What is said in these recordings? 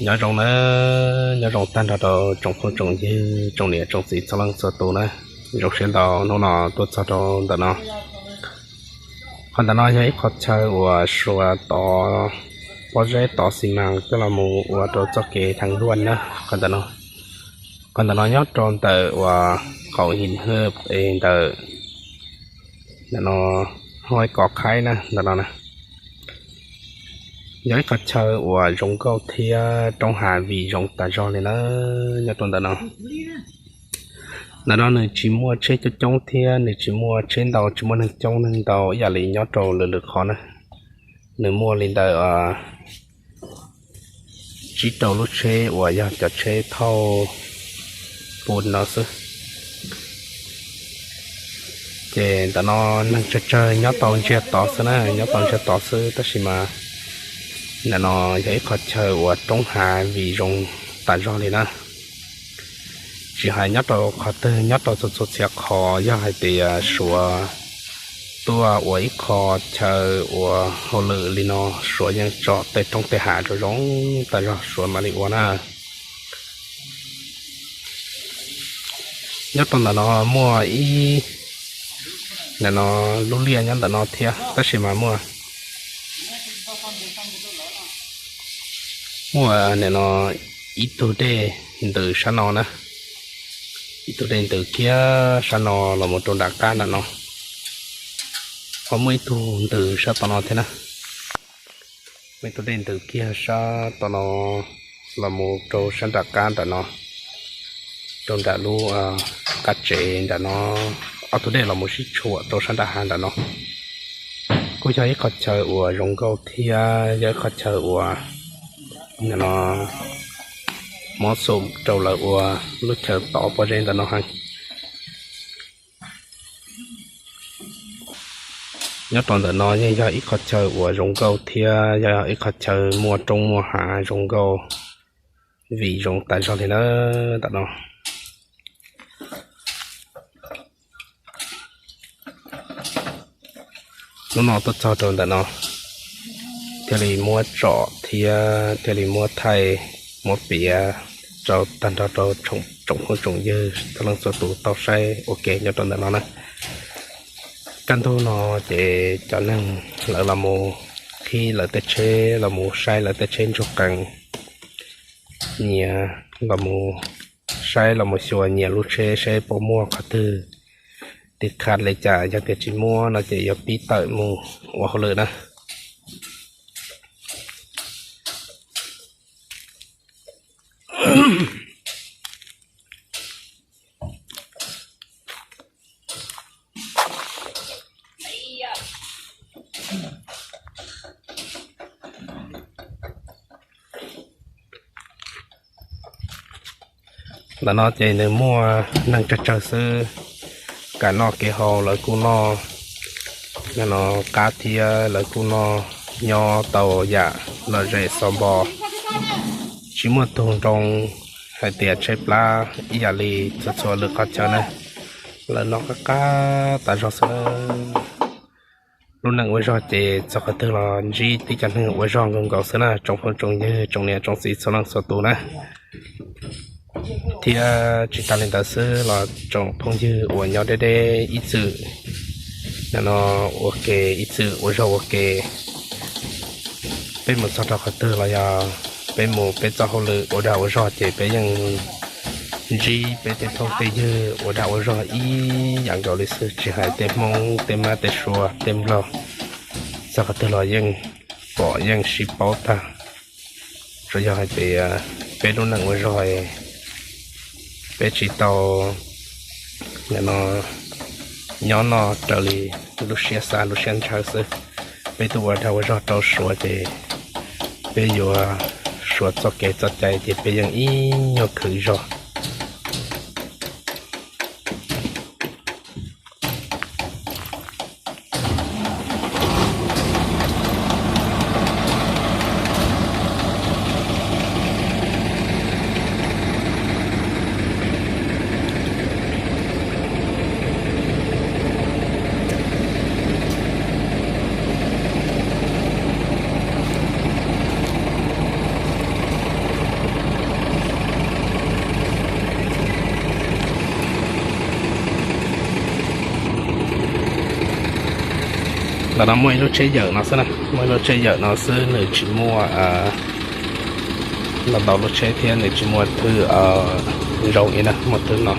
Nyob zoo na, nyob zoo tag nrho rau tsoom phooj tsoom ywg, tsoom niam tsoom txiv txhua leej txhua tus na. Zoo siab ntau hnub no tuaj txog rau ntawm no. Qhov ntawm no yog ib qho chaw uas suav tov pob zeb tov xi mas coj los mus ua rau txoj kev theev luaj na. Qhov ntawm no, qhov ntawm no nyob rau ntawm uas qaum him hwj es ntawm ntawm no, hos kov khaib na ntawm no na. Yog ib qho chaw uas zoo nkauj thiab roob hav vim zoo tas zog li na. Nyob rau ntawm no, ntawm no nws tsis muaj tsheb coob coob thiab nws tsis muaj tsheb ntau, tsis muaj neeg coob neeg ntau ib yam li nyob rau lwm lwm qhov na. Nws muaj li ntawm tsib rau lub tsheb uas yog cov tsheb thauj pus no xwb. Ces ntawm no neeg tsawg tsawg nyob tau ntsiag tod xwb na, nyob tau ntsiag tod xwb, tab sis mas ntawm no yog ib qho chaw uas roob hav vim zoo tas zog li na. Tsis hais nyob rau qhov twg, nyob rau txhua txhua txhia qhov, yog hais tias suav tuaj ua ib qho chaw ua hauj lwm li no, suav yeej tsom tej roob tej hav zoo zoo tas zog suav mam li ua na. Nyob rau ntawm no muaj ib, ntawm no lub liaj nyob ntawm no thiab, tab sis mas muaj, muaj ntawm no ib tug dej ntws sab no na, ib tug dej ntws kiag sab no los mus rau nram qab nram no, ho muaj ib tug ntws sab tom no thiab na. Muaj ib tug dej ntws kiag sab tom no los mus rau sab nram qab nram no, rau nram lub qab tsev nram no, ob tug dej los mus sib tshuam rau sab nram hav nram no. Kuj yog ib qho chaw uas zoo nkauj thiab yog ib qho chaw uas nim no mob xum rau lawv ua lub chaw tov pob zeb ntawm no heev. Nyob rau ntawm no yeej yog ib qho chaw uas zoo nkauj thiab yog ib qho chaw muaj roob muaj hav zoo nkauj vim zoo tas zog li na. Ntawm no, hnub no tuaj txog rau ntawm no thiaj li muab tsom thiab thiaj li muab thaij, muab piav rau tag nrho rau tsoom phooj tsoom ywg txhua leej txhua tus tau saib ua ke nyob rau ntawm no na. Kaj ntug no ces cov neeg lawv los mus qhib lawv tej tsheb, los mus saib lawv tej tsheb ntsug qees, nyias los mus saib los mus xyuas nyias lub tsheb seb puas muaj qhov twg tiv qha li cas, yog tias tsis muaj no ces yuav pib tawm mus ua hauj lwm na. Ntawm no ces nws muaj neeg tsawg tsawg xwb, kev noj kev haus lawv kuj noj, nim no qab thiab lawv kuj noj, nyob tau yam lom zem xov npo. Tsis muaj tug nroo hais tias tshaib plab ib yam li txhua txhua lwm qhov chaw na, lawv noj qab qab tas zog xwb. Lub neej ua zog ces txog qhov twg los ntsib tib cov neeg ua zog nkaus nkaus xwb na, tsoom phooj tsoom ywg tsoom niam tsoom txiv txhua leej txhua tus na. Thiab tsis tas li ntawd xwb los tsoom phooj ywg uas nyob deb deb ib txwm nim no ua ke, ib txwm ua zog ua ke. Peb mus txog rau qhov twg los yog peb mus peb txoj hauj lwm ua dag ua zog ces peb yeej ntsib peb tej phooj tej ywg ua dag ua zog ib yam nkaus li xwb, tsis hais tej Hmoob, tej Mab, tej Suav, tej Nplog, txog qhov twg los yeej pom yeej sib paub tag. Tsuas yog hais tias peb lub neej ua zog, peb tsis tau nim no nyob noj raws li lub siab xav lub siab ntshaw xwb. Peb twb ua dag ua zog rau Suav ces peb yuav Suav txoj kev txoj cai ces peb yeej ib nyuag khwv zog. Tam no muaj ib lub tsheb yawm no xwb na, muaj ib lub tsheb yawm no xwb, nws tsis muaj ntau ntau lub tsheb thiab nws tsis muaj thwb zoo ib na, muaj thwb no.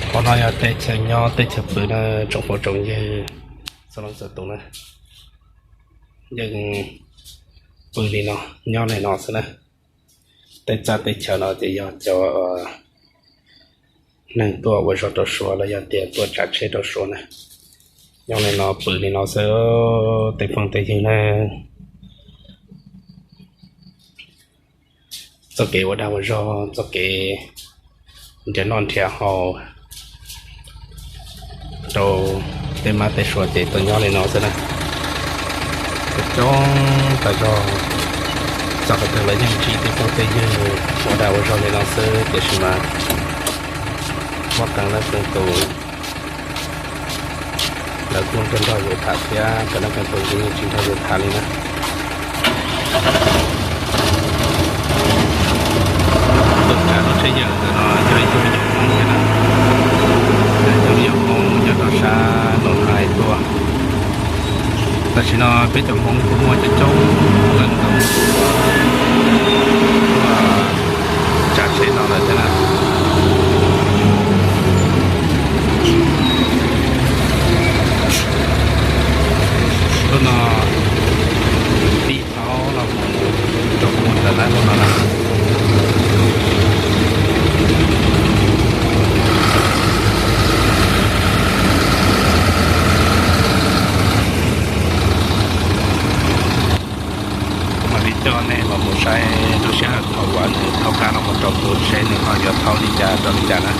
Qhov no yog teb chaws nyob teb chaws pw na, tsoom phooj tsoom ywg txhua leej txhua tus na, yeej pw li no, nyob li no xwb na. Tej txaj tej chaw no ces yog cov neeg tuaj ua zog rau Suav los yog tias tuaj tsav tsheb rau Suav na. Nyob li no pw li no xwb, tej phooj tej ywg na. Txoj kev ua dag ua zog, txoj kev nrhiav noj nrhiav haus rau tej mab tej suav ces tuaj nyob li no xwb na. Coob coob tas zog, txog qhov twg lawv yeej ntsib tej phooj tej ywg ua dag ua zog li no xwb, tiam sis mas muaj qee leej qee tus lawv kuj nrog nrog yus tham thiab, qee leej qee tus yeej tsis nrog yus tham li na. Tus tsav lub tsheb yawm ntawm no yog ib tug me nyuam Hmoob thiab na, yog ib tug me nyuam Hmoob nyob rau sab Noo Nai tuaj. Tam sim no peb cov Hmoob kuj muaj coob coob leej ntau tuaj tsav tsheb no lawm thiab na. Lub no pib thaub los mus rau mus ntawm lawv lub no na. Kuv mam li coj nej los mus saib lub sij hawm thaum uas nws thaub qab no mus rau tus seb nws ho yuav thaub li cas rau li cas na.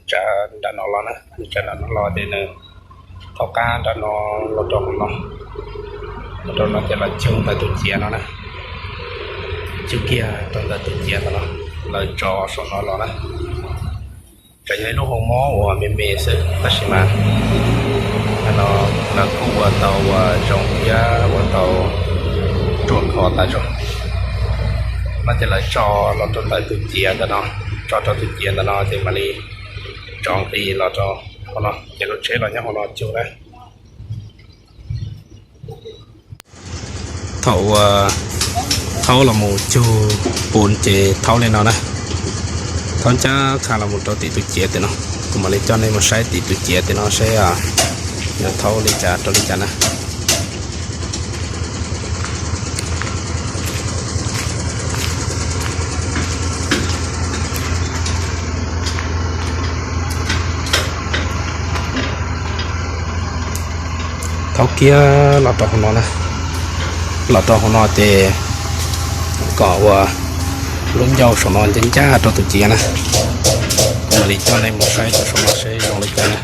Tsav nram no los na, tsav nram no los ces nws thaub qab nram no los rau no, los rau no ces los cug ntawm tus ciav no na, cug kiag rau ntawm tus ciav ntawm no, lawv tso saum no los na. Tseem yog ib lub hoo mob uas me me xwb tab sis mas no lawv kuj ua tau ua zoo thiab ua tau ruaj khov tas zog. No ces lawv tso los rau ntawm tus ciav ntawm no, tso rau tus ciav ntawm no ces mam li tso nqis los rau hauv no ces lub tsheb los nyob hauv no cug na. Thaum uas thaub los mus cug pus ces thaub li no na, thaub ncaj qha los mus rau tim tus ciav tim no. Kuv mam li coj nej mus saib tim tus ciav tim no seb yuav thaub li cas rau li cas na. Thaub kiag los rau hauv no na, los rau hauv no ces kom ua lub ncauj saum no ncaj ncaj rau tus ciav na. Kuv mam li coj nej mus saib rau saum no seb zoo li cas na.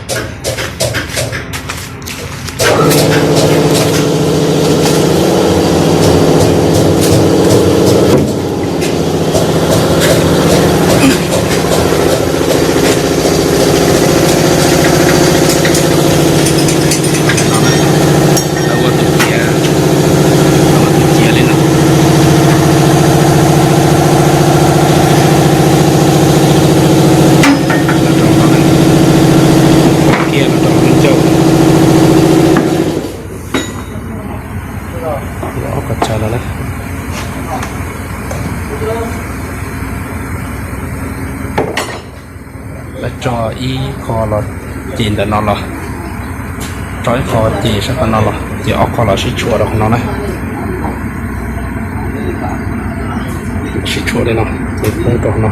Lawv ua tus ciav, lawv ua tus ciav li no. Los rau no, kiag los rau lub ncauj. Ob qhov chaw no na. Lawv tso ib qho los ces ntawm no los, tso ib qho ces sab qhov no los ces ob qho los sib tshuam rau qhov no na. Sib tshuam li no ces poob rau qhov no.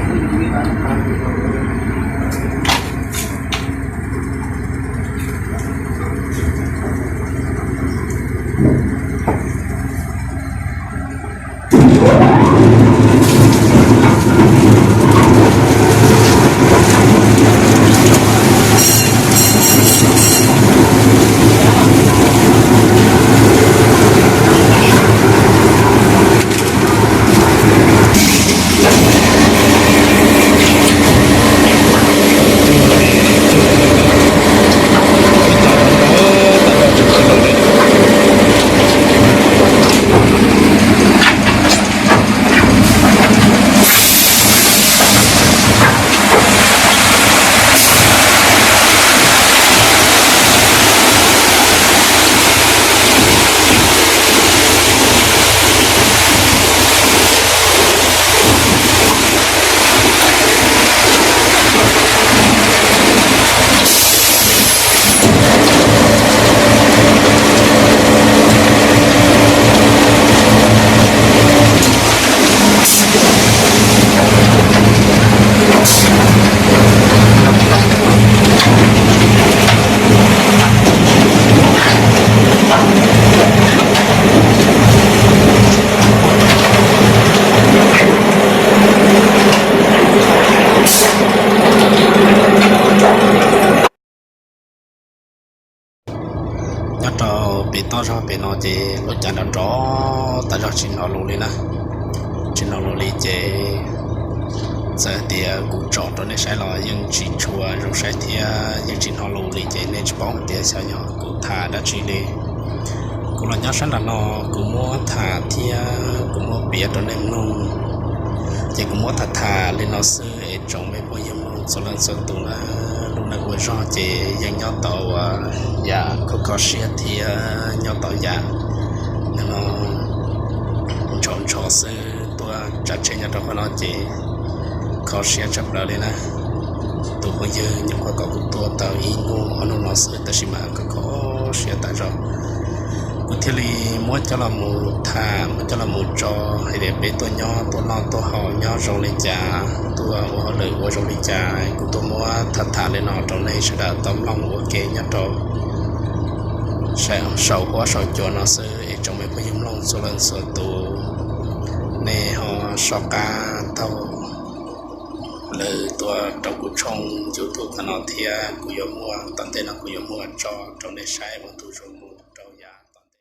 Pem toj zog pem no ces lub cav nrov nrov tas zog tsis hnov lus li na. Tsis hnov lus li ces txawm tias kuv tsom rau nej saib los yeej tsis tshua zoo saib thiab yeej tsis hnov lus li ces nej tsis paub hais tias xyov yog kuv tham dab tsi li. Kuv los nyob sab nram no, kuv muab tham thiab kuv muab piav rau nej mloog, ces kuv muab tham tham li no xwb es tsoom me phooj ywg mloog txhua leej txhua tus na. Lub neej ua zog ces yeej nyob tau yam kho kho siab thiab nyob tau yam no ntshov ntshov xwb. Tuaj tsav tsheb nyob rau qhov no ces kho siab tshaj plaws li na. Tus phooj ywg nyuam qhuav kom kuv tuaj tau ib hnub ob hnub no xwb tab sis mas kho kho siab tas zog. Kuv thiaj li muab coj los mus tham, muab coj los mus tso hais tias peb tuaj nyob tuaj noj tuaj haus nyob zoo li cas, tuaj ua hauj lwm ua zoo li cas. Kuv tuaj muab tham tham li no rau nej sawv daws tau mloog ua ke nyob rau saum huab saum cua no xwb es tsoom me phooj ywg mloog txhua leej txhua tus, nej ho soj qab taug lw tuaj rau kuv tshooj YouTube no thiab. Kuv yuav muaj tom ntej no kuv yuav muaj tso rau nej saib ua ntu zus mus.